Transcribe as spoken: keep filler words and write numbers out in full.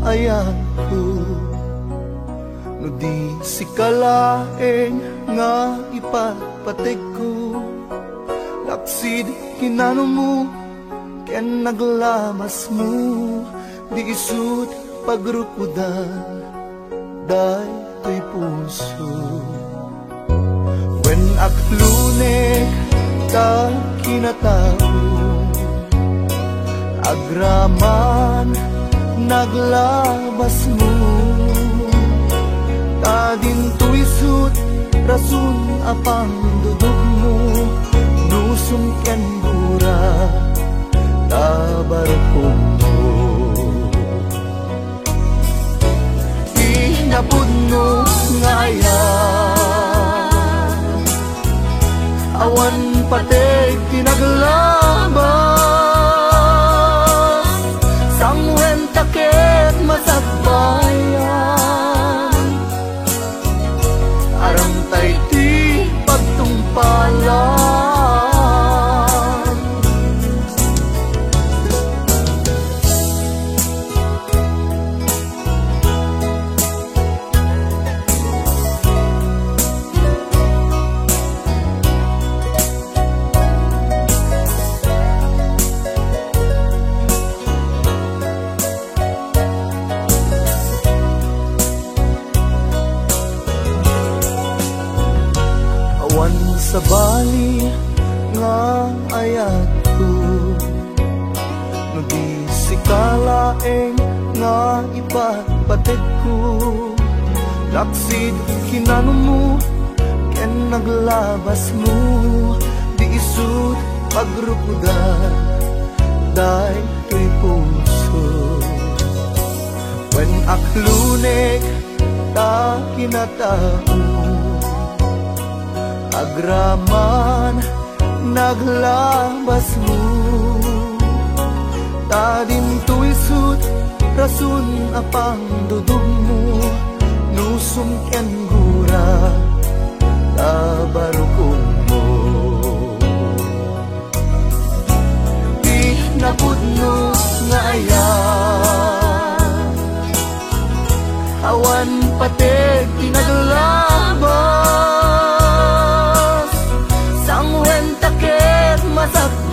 ayatko. No di sika laeng nga ipatpategko, laksid kinanomo ken naglabasmo, di isut' pagrukodan daytoy puso. Wen, aklunek ta kinatao, agraman naglabasmo. Ta dinto isut' rason a pangdudugmo, nusum ken gura ta barukongmo. Inapudno nga ayat, awan pateg ti naglabas, sanguen ta ket masakbayan, aramtay ti pagtungpalan. Awan sabali nga ayatko, no di sika laeng nga ipatpategko. Laksid kinanomo ken naglabasmo, di isut' pagrukodan daytoy puso. Wen, aklunek ta kinatao, agraman naglabasmo. Ta dinto isut' rason a pangdudugmo, nusum ken gura ta barukongmo. Inapudno nga ayat, awan pateg ti naglabas, sanguen ta ket masakbayan,